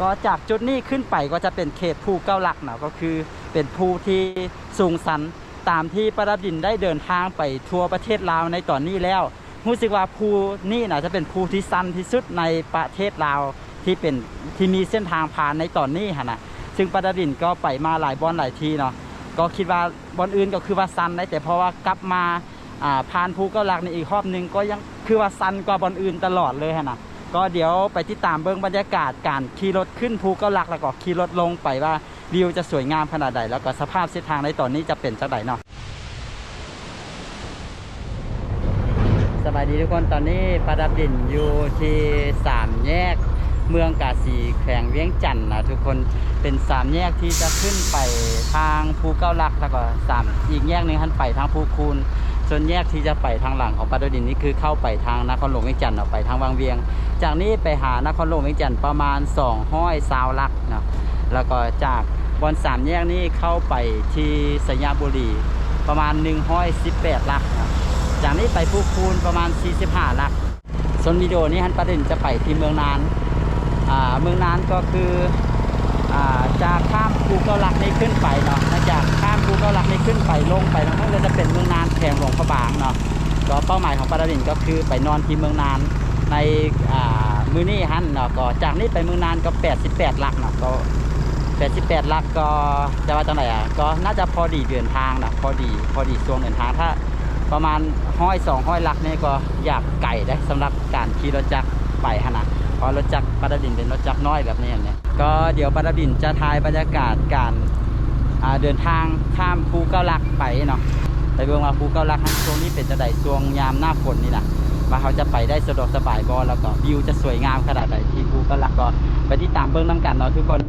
ກໍຈາກຈຸດນີ້ຂຶ້ນໄປກໍຈະເປັນເຂດພູເກົ້າຫຼັກເນາະ ກໍຄືເປັນພູທີ່ສູງຊັນ ຕາມທີ່ປະດັບດິນໄດ້ເດີນທາງໄປທົ່ວປະເທດລາວໃນຕອນນີ້ແລ້ວ ຮູ້ສຶກວ່າພູນີ້ນະຈະເປັນພູທີ່ຊັນທີ່ສຸດໃນປະເທດລາວ ທີ່ເປັນ ທີ່ມີເສັ້ນທາງຜ່ານໃນຕອນນີ້ຫັ້ນນະ ຊຶ່ງປະດັບດິນກໍໄປມາຫຼາຍບ່ອນຫຼາຍທີ່ເນາະ ກໍຄິດວ່າບ່ອນອື່ນກໍຄືວ່າຊັນໄດ໋ ແຕ່ເພາະວ່າກັບມາ ອ່າ ຜ່ານພູເກົ້າຫຼັກນີ້ອີກຮອບໜຶ່ງ ກໍຍັງຄືວ່າຊັນກວ່າບ່ອນອື່ນຕະຫຼອດເລີຍຫັ້ນນະ ກໍດຽວໄປຕິດຕາມເບິ່ງບັນຍາກາດການຂີ່ລົດຂຶ້ນພູເກົ້າຫຼັກ ແລ້ວກໍຂີ່ລົດລົງໄປວ່າ ວິວຈະສວຍງາມຂະໜາດໃດ ແລ້ວກໍສະພາບເສັ້ນທາງໃນຕອນນີ້ຈະເປັນຈັ່ງໃດເນາະ. ສະບາຍດີທຸກຄົນ ຕອນນີ້ປະດັບດິນຢູ່ທີ່ສາມແຍກເມືອງກາສີ ແຂວງວຽງຈັນນະທຸກຄົນ ເປັນສາມແຍກທີ່ຈະຂຶ້ນໄປທາງພູເກົ້າຫຼັກ ແລ້ວກໍສາມ ອີກແຍກໜຶ່ງຫັ້ນໄປທາງພູຄູນ ສ່ວນແຍກທີ່ຈະໄປທາງຫຼັງຂອງປະດັບດິນນີ້ຄືເຂົ້າໄປທາງນະຄອນຫຼວງວຽງຈັນເນາະ ໄປທາງວັງວຽງ ຈາກນີ້ໄປຫານະຄອນຫຼວງວຽງຈັນປະມານສອງຮ້ອຍຊາວຫຼັກເນາະ ແລ້ວກໍຈາກບ່ອນສາມແຍກນີ້ເຂົ້າໄປທີ່ໄຊຍະບູລີປະມານໜຶ່ງຮ້ອຍສິບແປດຫຼັກເນາະ ຈາກນີ້ໄປພູຄູນປະມານສີ່ສິບຫ້າຫຼັກ. ສ່ວນວິດີໂອນີ້ຫັ້ນປະດັບດິນຈະໄປທີ່ເມືອງນານ ອ່າ ເມືອງນານກໍຄື ອ່າ ຈາກຂ້າມພູເກົ້າຫຼັກນີ້ຂຶ້ນໄປເນາະ ຈາກຂ້າມພູເກົ້າຫຼັກນີ້ຂຶ້ນໄປ ລົງໄປທາງນັ້ນກໍຈະເປັນເມືອງນານ ແຂວງຫຼວງພະບາງເນາະ ກໍເປົ້າໝາຍຂອງປະດັບດິນກໍຄືໄປນອນທີ່ເມືອງນານໃນ ອ່າ ມື້ນີ້ຫັ້ນເນາະ ກໍຈາກນີ້ໄປເມືອງນານກໍແປດສິບແປດຫຼັກເນາະ ກໍແປດສິບແປດຫຼັກ ກໍຈະວ່າຈັ່ງໃດອະ ກໍໜ້າຈະພໍດີເດີນທາງນະ ພໍດີ ພໍດີຊ່ວງເດີນທາງ ຖ້າປະມານຮ້ອຍສອງຮ້ອຍຫຼັກນີ້ກໍຢາກໄກເດ້ ສຳລັບການຂີ່ລົດຈັກໄປຫັ້ນນະ ເພາະລົດຈັກປະດັບດິນເປັນລົດຈັກນ້ອຍແບບນີ້ຫັ້ນແຫຼະ ກໍດຽວປະດັບດິນຈະຖ່າຍບັນຍາກາດການ ອ່າ ເດີນທາງຂ້າມພູເກົ້າຫຼັກໄປເນາະ ໄປເບິ່ງວ່າພູເກົ້າຫຼັກຫັ້ນຊ່ວງນີ້ເປັນຈັ່ງໃດ ຊ່ວງຍາມໜ້າຝົນນີ້ນະ ວ່າເຮົາຈະໄປໄດ້ສະດວກສະບາຍບໍ່ ແລ້ວກໍວິວຈະສວຍງາມຂະໜາດໃດທີ່ພູເກົ້າຫຼັກ ກໍໄປຕິດຕາມເບິ່ງນຳກັນເນາະທຸກຄົນ.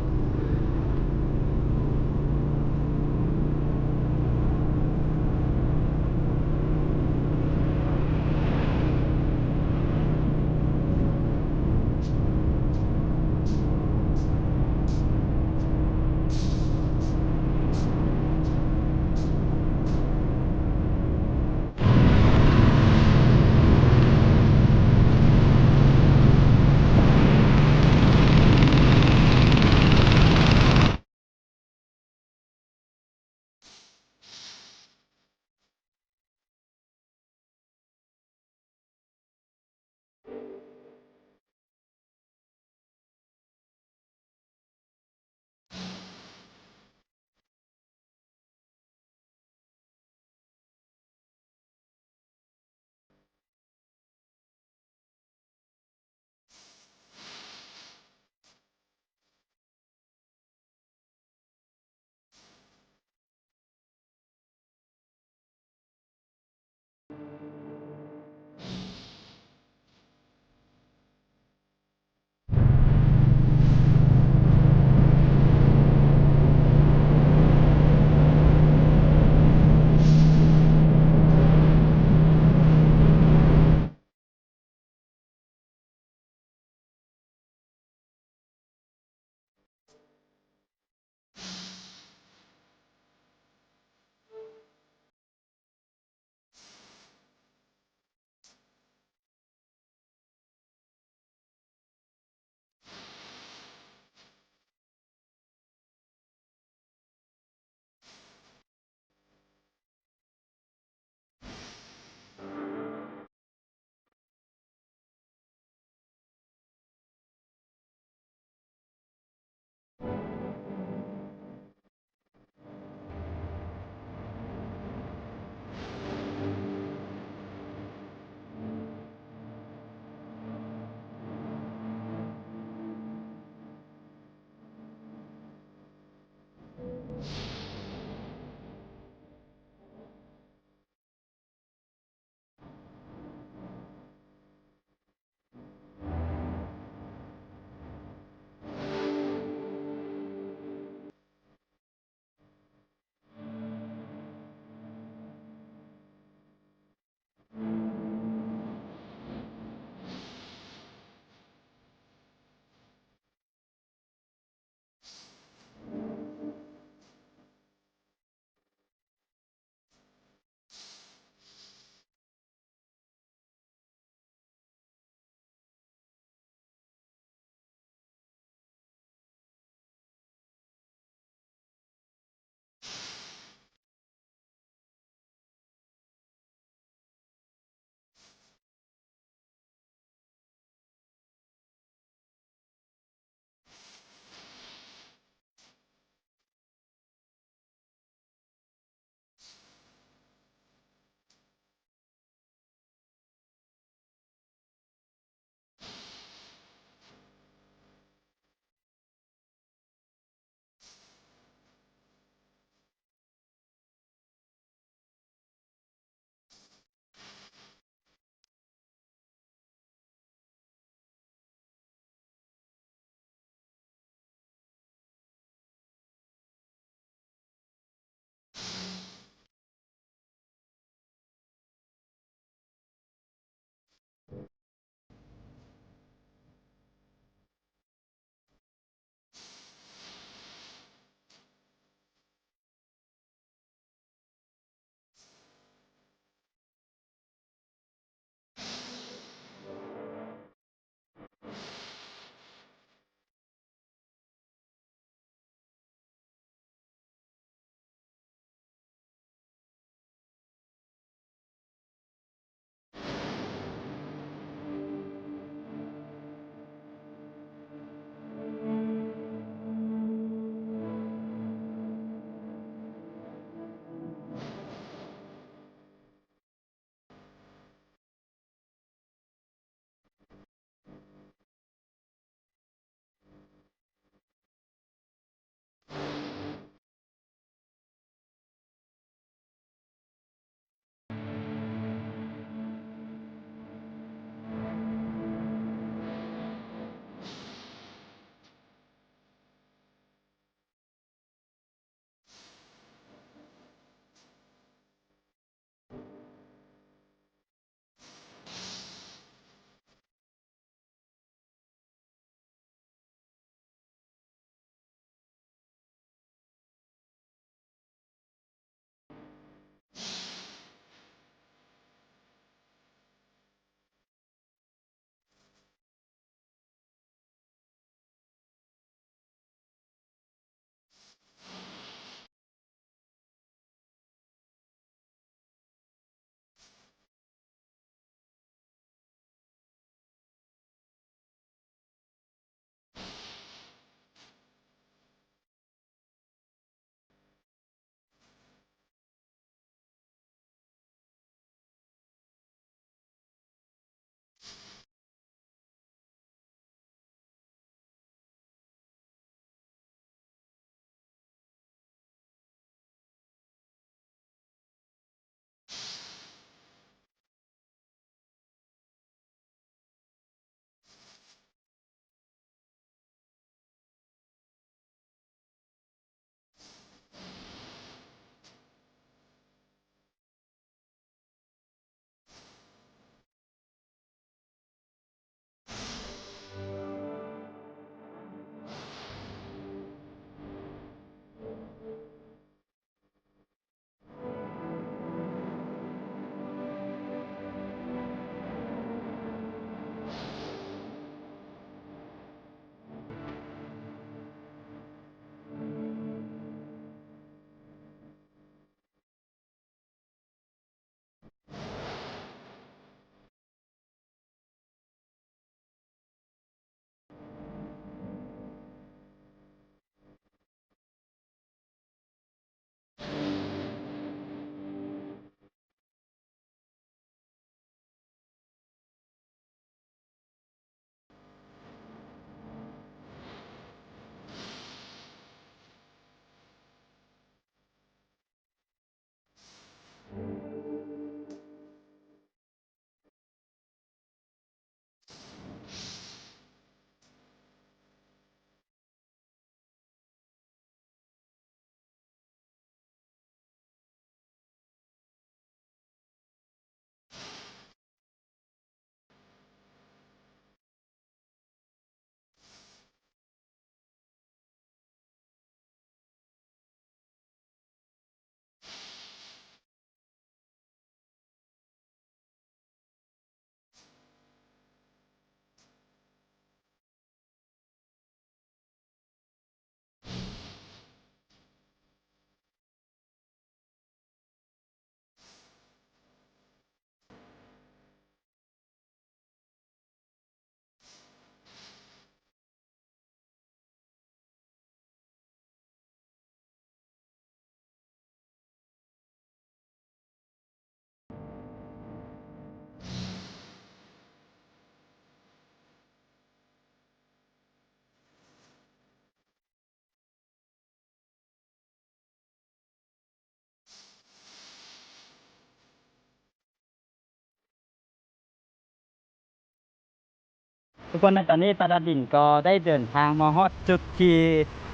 ທຸກຄົນ ໃນຕອນນີ້ປາດາບິນກໍໄດ້ເດີນທາງມາຮອດຈຸດທີ່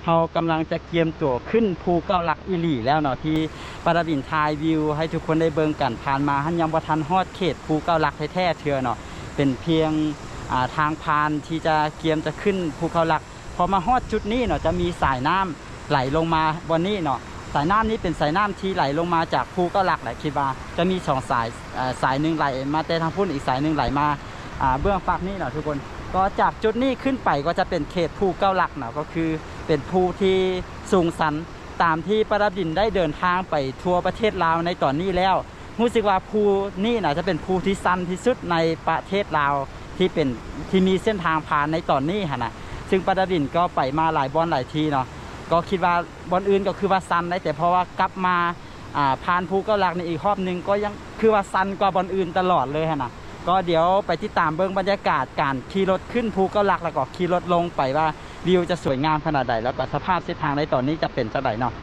ເຮົາກຳລັງຈະກຽມຕົວຂຶ້ນພູເກົ້າຫຼັກອີ່ຫຼີແລ້ວເນາະ ທີ່ປາດາບິນຖ່າຍວິວໃຫ້ທຸກຄົນໄດ້ເບິ່ງກັນ. ຜ່ານມາຫັ້ນຍັງບໍ່ທັນຮອດເຂດພູເກົ້າຫຼັກແທ້ໆເທື່ອເນາະ ເປັນພຽງ ອ່າ ທາງຜ່ານທີ່ຈະກຽມຈະຂຶ້ນພູເກົ້າຫຼັກ. ພໍມາຮອດຈຸດນີ້ເນາະ ຈະມີສາຍນ້ຳ ໄຫຼລົງມາບ່ອນນີ້ເນາະ. ສາຍນ້ຳນີ້ເປັນສາຍນ້ຳທີ່ໄຫຼລົງມາຈາກພູເກົ້າຫຼັກແຫຼະ ຄິດວ່າຈະມີສອງສາຍ ເອີ ສາຍໜຶ່ງໄຫຼມາແຕ່ທາງພຸ້ນ ອີກສາຍໜຶ່ງໄຫຼມາ ອ່າ ເບື້ອງຟາກນີ້ເນາະທຸກຄົນ. ກໍຈາກຈຸດນີ້ຂຶ້ນໄປກໍຈະເປັນເຂດພູເກົ້າຫຼັກເນາະ ກໍຄືເປັນພູທີ່ສູງຊັນ ຕາມທີ່ປາດາບິນໄດ້ເດີນທາງໄປທົ່ວປະເທດລາວໃນຕອນນີ້ແລ້ວ ຮູ້ສຶກວ່າພູນີ້ນະຈະເປັນພູທີ່ຊັນທີ່ສຸດໃນປະເທດລາວ ທີ່ເປັນ ທີ່ມີເສັ້ນທາງຜ່ານໃນຕອນນີ້ຫັ້ນນະ. ຊຶ່ງປາດາບິນກໍໄປມາຫຼາຍບ່ອນຫຼາຍທີ່ເນາະ ກໍຄິດວ່າບ່ອນອື່ນກໍຄືວ່າຊັນໄດ໋ ແຕ່ເພາະວ່າກັບມາ ອ່າ ຜ່ານພູເກົ້າຫຼັກນີ້ອີກຮອບໜຶ່ງ ກໍຍັງຄືວ່າຊັນກວ່າບ່ອນອື່ນຕະຫຼອດເລີຍຫັ້ນນະ. ກໍດຽວໄປຕິດຕາມເບິ່ງບັນຍາກາດການຂີ່ລົດຂຶ້ນພູເກົ້າຫຼັກ ແລ້ວກໍຂີ່ລົດລົງໄປວ່າວິວຈະສວຍງາມຂະໜາດໃດ ແລ້ວກໍສະພາບເສັ້ນທາງໃນຕອນນີ້ຈະເປັນຈັ່ງໃດເນາະ.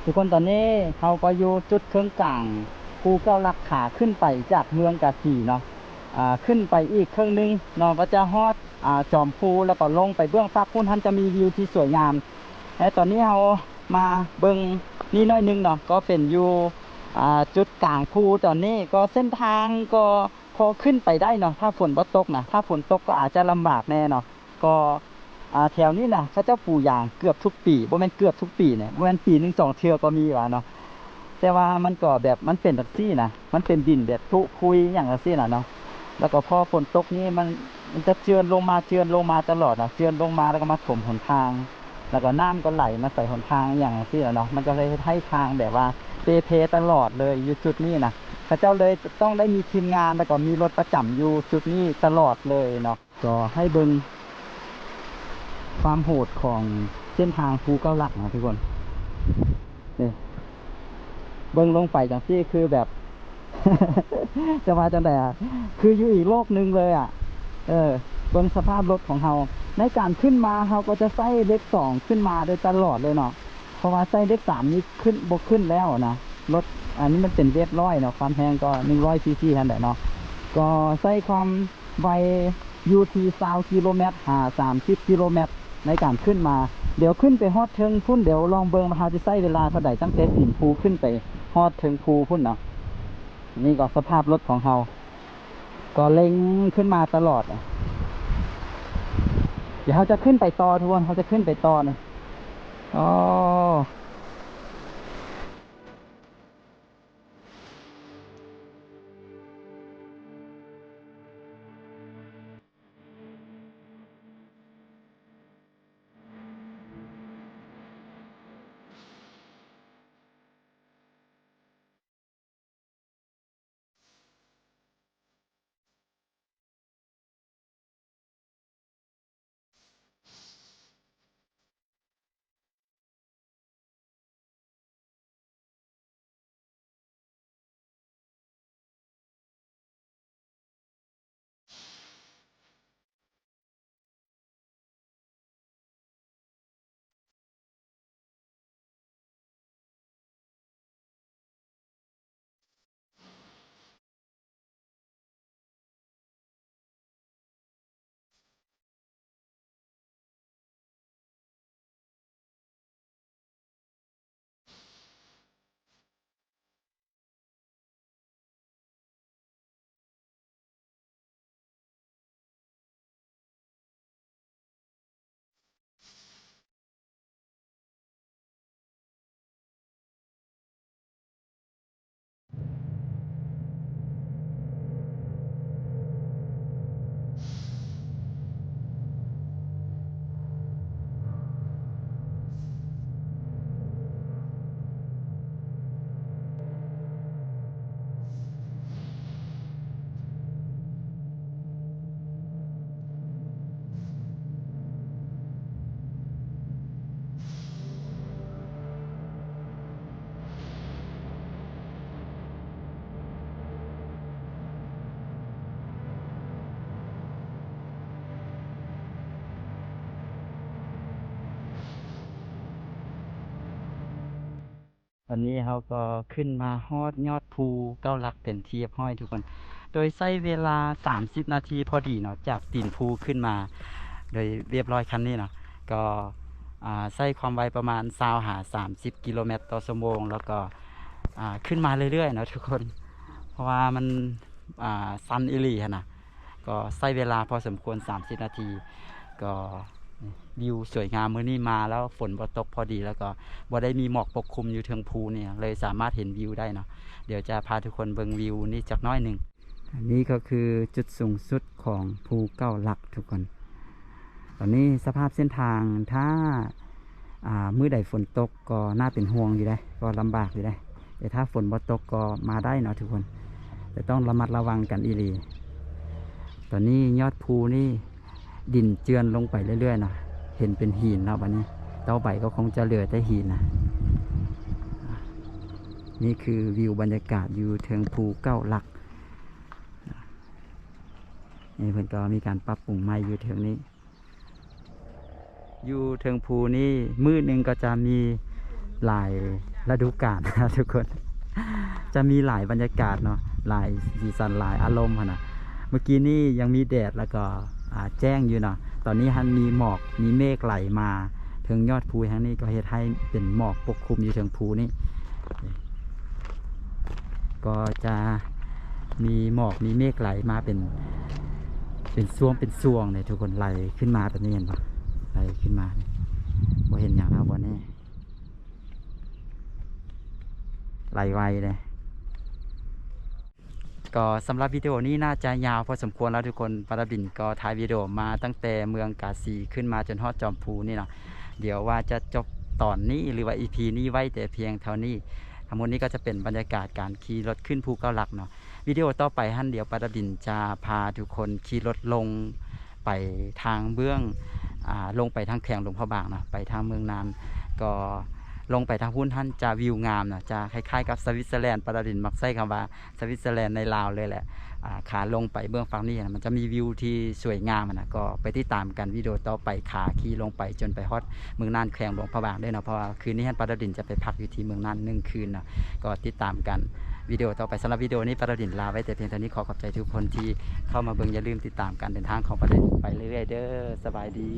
ທຸກຄົນ ຕອນນີ້ເຮົາກໍຢູ່ຈຸດເຄິ່ງກາງພູເກົ້າຫຼັກ ຂາຂຶ້ນໄປຈາກເມືອງກາສີເນາະ ອ່າ ຂຶ້ນໄປອີກເຄິ່ງໜຶ່ງເນາະ ກໍຈະຮອດ ອ່າ ຈອມພູ ແລ້ວກໍລົງໄປເບື້ອງຟາກພຸ້ນ ຫັ້ນຈະມີວິວທີ່ສວຍງາມ. ແລະ ຕອນນີ້ເຮົາມາເບິ່ງນີ້ໜ້ອຍໜຶ່ງເນາະ ກໍເປັນຢູ່ ອ່າ ຈຸດກາງພູ. ຕອນນີ້ກໍເສັ້ນທາງກໍ ພໍຂຶ້ນໄປໄດ້ເນາະ ຖ້າຝົນບໍ່ຕົກນະ. ຖ້າຝົນຕົກກໍອາດຈະລຳບາກແດ່ເນາະ. ກໍ ອ່າ ແຖວນີ້ນະ ເຂົາເຈົ້າປູຢາງເກືອບທຸກປີ, ບໍ່ແມ່ນເກືອບທຸກປີນະ, ບໍ່ແມ່ນປີໜຶ່ງສອງເທື່ອກໍມີວ່າເນາະ. ແຕ່ວ່າມັນກໍແບບ ມັນເປັນຈັ່ງຊີ້ນະ, ມັນເປັນດິນແບບຜຸຂຸຍຫຍັງຈັ່ງຊີ້ນະເນາະ. ແລ້ວກໍພໍຝົນຕົກນີ້ ມັນ ມັນຈະເຈື່ອນລົງມາ, ເຈື່ອນລົງມາຕະຫຼອດນະ, ເຈື່ອນລົງມາແລ້ວກໍມາຖົມຫົນທາງ, ແລ້ວກໍນ້ຳກໍໄຫຼມາໃສ່ຫົນທາງອີ່ຫຍັງຈັ່ງຊີ້ນະເນາະ. ມັນກໍເລີຍເຮັດໃຫ້ທາງແບບວ່າເປ່ເພຕະຫຼອດເລີຍຢູ່ຈຸດນີ້ນະ. ເຂົາເຈົ້າເລີຍຕ້ອງໄດ້ມີທີມງານ ແລ້ວກໍມີລົດປະຈຳຢູ່ຈຸດນີ້ຕະຫຼອດເລີຍເນາະ. ກໍໃຫ້ເບິ່ງ ຄວາມໂຫດຂອງເສັ້ນທາງພູເກົ້າຫຼັກນະທຸກຄົນ. ນີ້ ເບິ່ງລົງໄປຈັ່ງຊີ້ຄືແບບ ຈະວ່າຈັ່ງໃດອະ ຄືຢູ່ອີກໂລກໜຶ່ງເລີຍອະ. ເອີ ເບິ່ງສະພາບລົດຂອງເຮົາ ໃນການຂຶ້ນມາ ເຮົາກໍຈະໃຊ້ເລກສອງຂຶ້ນມາໂດຍຕະຫຼອດເລີຍເນາະ ເພາະວ່າໃຊ້ເລກສາມນີ້ຂຶ້ນ ບໍ່ຂຶ້ນແລ້ວນະ. ລົດອັນນີ້ມັນເປັນເວບຮ້ອຍເນາະ ຄວາມແຮງກໍໜຶ່ງຮ້ອຍຊີຊີຫັ້ນແຫຼະເນາະ ກໍໃຊ້ຄວາມ ໄວຢູ່ທີ່ຊາວກິໂລແມັດຫາສາມສິບກິໂລແມັດໃນການຂຶ້ນມາ. ດຽວຂຶ້ນໄປຮອດເທິງພຸ້ນ ດຽວລອງເບິ່ງວ່າເຮົາຈະໃຊ້ເວລາເທົ່າໃດ ຕັ້ງແຕ່ຕີນພູຂຶ້ນໄປຮອດເທິງພູພຸ້ນເນາະ. ນີ້ກໍສະພາບລົດຂອງເຮົາ ກໍເລັ່ງຂຶ້ນມາຕະຫຼອດ. ດຽວເຮົາຈະຂຶ້ນໄປຕໍ່ທຸກຄົນ ເຮົາຈະຂຶ້ນໄປຕໍ່ນະ. ອໍ. ຕອນນີ້ເຮົາກໍຂຶ້ນມາຮອດຍອດພູເກົ້າຫຼັກເປັນທີ່ຮຽບຮ້ອຍທຸກຄົນ ໂດຍໃຊ້ເວລາສາມສິບນາທີພໍດີເນາະ ຈາກຕີນພູຂຶ້ນມາໂດຍຮຽບຮ້ອຍຄັນນີ້ເນາະ ກໍ ອ່າ ໃຊ້ຄວາມໄວປະມານຊາວຫາສາມສິບກິໂລແມັດຕໍ່ຊົ່ວໂມງ ແລ້ວກໍ ອ່າ ຂຶ້ນມາເລື້ອຍໆເນາະທຸກຄົນ ເພາະວ່າມັນ ອ່າ ຊັນອີ່ຫຼີຫັ້ນນະ ກໍໃຊ້ເວລາພໍສົມຄວນສາມສິບນາທີ ກໍ ວິວສວຍງາມ ມື້ນີ້ມາແລ້ວຝົນບໍ່ຕົກພໍດີ ແລ້ວກໍບໍ່ໄດ້ມີໝອກປົກຄຸມຢູ່ເທິງພູນີ້ ເລີຍສາມາດເຫັນວິວໄດ້ເນາະ. ດຽວຈະພາທຸກຄົນເບິ່ງວິວນີ້ຈັກໜ້ອຍໜຶ່ງ. ອັນນີ້ກໍຄືຈຸດສູງສຸດຂອງພູເກົ້າຫຼັກທຸກຄົນ. ຕອນນີ້ສະພາບເສັ້ນທາງ ຖ້າ ອ່າ ມື້ໃດຝົນຕົກກໍໜ້າເປັນຫ່ວງຢູ່ເດ້ ກໍລຳບາກຢູ່ເດ້ ແຕ່ຖ້າຝົນບໍ່ຕົກກໍມາໄດ້ເນາະທຸກຄົນ ແຕ່ຕ້ອງລະມັດລະວັງກັນອີ່ຫຼີ. ຕອນນີ້ຍອດພູນີ້ ດິນເຈື່ອນລົງໄປເລື້ອຍໆເນາະ ເຫັນເປັນຫີນແລ້ວບັດນີ້ ຕໍ່ໄປກໍຄົງຈະເຫຼືອແຕ່ຫີນນະ. ນີ້ຄືວິວບັນຍາກາດຢູ່ເທິງພູເກົ້າຫຼັກ. ນີ້ເພິ່ນກໍມີການປັບປຸງໃໝ່ຢູ່ເທິງນີ້. ຢູ່ເທິງພູນີ້ ມື້ໜຶ່ງກໍຈະມີຫຼາຍລະດູການທຸກຄົນ ຈະມີຫຼາຍບັນຍາກາດເນາະ ຫຼາຍສີສັນ ຫຼາຍອາລົມຫັ້ນນະ. ເມື່ອກີ້ນີ້ຍັງມີແດດ ແລ້ວກໍ ອ່າ ແຈ້ງຢູ່ເນາະ ຕອນນີ້ຫັ້ນມີໝອກ ມີເມກໄຫຼມາເທິງຍອດພູແຫ່ງນີ້ ກໍເຮັດໃຫ້ເປັນໝອກປົກຄຸມຢູ່ເທິງພູນີ້ ກໍຈະມີໝອກ ມີເມກໄຫຼມາເປັນ ເປັນຊ່ວງເປັນຊ່ວງເດ້ທຸກຄົນ ໄຫຼຂຶ້ນມາແບບນີ້ ເຫັນບໍ່ ໄຫຼຂຶ້ນມາ ບໍ່ເຫັນຫຍັງແລ້ວບ່ອນນີ້ ໄຫຼໄວເດ້. ກໍສຳລັບວິດີໂອນີ້ໜ້າຈະຍາວພໍສົມຄວນແລ້ວທຸກຄົນ ປາດາບິນກໍຖ່າຍວິດີໂອມາຕັ້ງແຕ່ເມືອງກາສີຂຶ້ນມາຈົນຮອດຈອມພູນີ້ເນາະ. ດຽວວ່າຈະຈົບຕອນນີ້ ຫຼືວ່າອີພີນີ້ໄວ້ແຕ່ພຽງເທົ່ານີ້. ທັງໝົດນີ້ກໍຈະເປັນບັນຍາກາດການຂີ່ລົດຂຶ້ນພູເກົ້າຫຼັກເນາະ. ວິດີໂອຕໍ່ໄປຫັ້ນ ດຽວປາດາບິນຈະພາທຸກຄົນຂີ່ລົດລົງໄປທາງເບື້ອງ ອ່າ ລົງໄປທາງແຂວງຫຼວງພະບາງເນາະ ໄປທາງເມືອງນານ ກໍລົງໄປທາງພຸ້ນຫັ້ນຈະວິວງາມເນາະ ຈະຄ້າຍໆກັບສະວິດເຊີແລນ ປາດາວດິນມັກໃຊ້ຄຳວ່າ ສະວິດເຊີແລນໃນລາວເລີຍແຫຼະ. ອ່າ ຂາລົງໄປເບື້ອງຝັ່ງນີ້ນະ ມັນຈະມີວິວທີ່ສວຍງາມຫັ້ນນະ ກໍໄປຕິດຕາມກັນວິດີໂອຕໍ່ໄປ ຂາຂີ່ລົງໄປຈົນໄປຮອດເມືອງນານ ແຂວງຫຼວງພະບາງເດີ້ເນາະ ເພາະວ່າຄືນນີ້ຫັ້ນປາດາວດິນຈະໄປພັກຢູ່ທີ່ເມືອງນານໜຶ່ງຄືນເນາະ ກໍຕິດຕາມກັນວິດີໂອຕໍ່ໄປ. ສຳລັບວິດີໂອນີ້ປາດາວດິນລາໄວ້ແຕ່ພຽງເທົ່ານີ້ ຂໍຂອບໃຈທຸກຄົນທີ່ເຂົ້າມາເບິ່ງ ຢ່າລືມຕິດຕາມການເດີນທາງຂອງປາດາວດິນໄປເລື້ອຍໆເດີ້. ສະບາຍດີ.